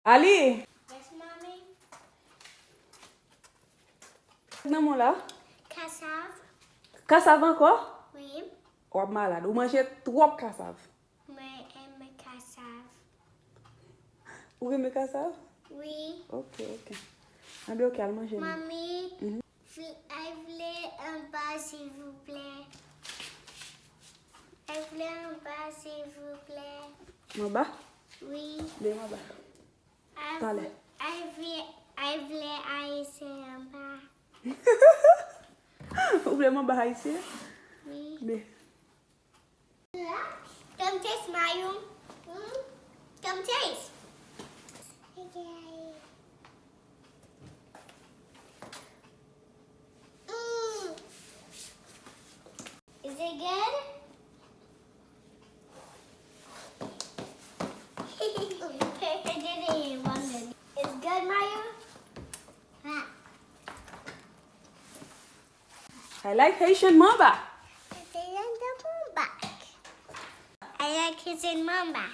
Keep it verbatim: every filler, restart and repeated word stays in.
Ali! Yes, mommy. Nan men w la? Kasav. Kasav ankò? Wi. W ap malad. Ou manje twòp kasav. Mwen renmen kasav. Ou renmen kasav? Wi. Ok, ok. Anben, ok, al manje non. Mami, mhm, vle, ay vle anba, silvouplè. Ay vle anba, silvouplè. Manba? Wi. De manba. Talè. Ay vle, ay vle ayisyen anba. Ou vle manba ayisyen? Wi. De. Come taste, Mayou. Mm. Come taste. Mm. Is it good? It's good, Mayou? I like Haitian manba. Haitian manba. I like Haitian manba.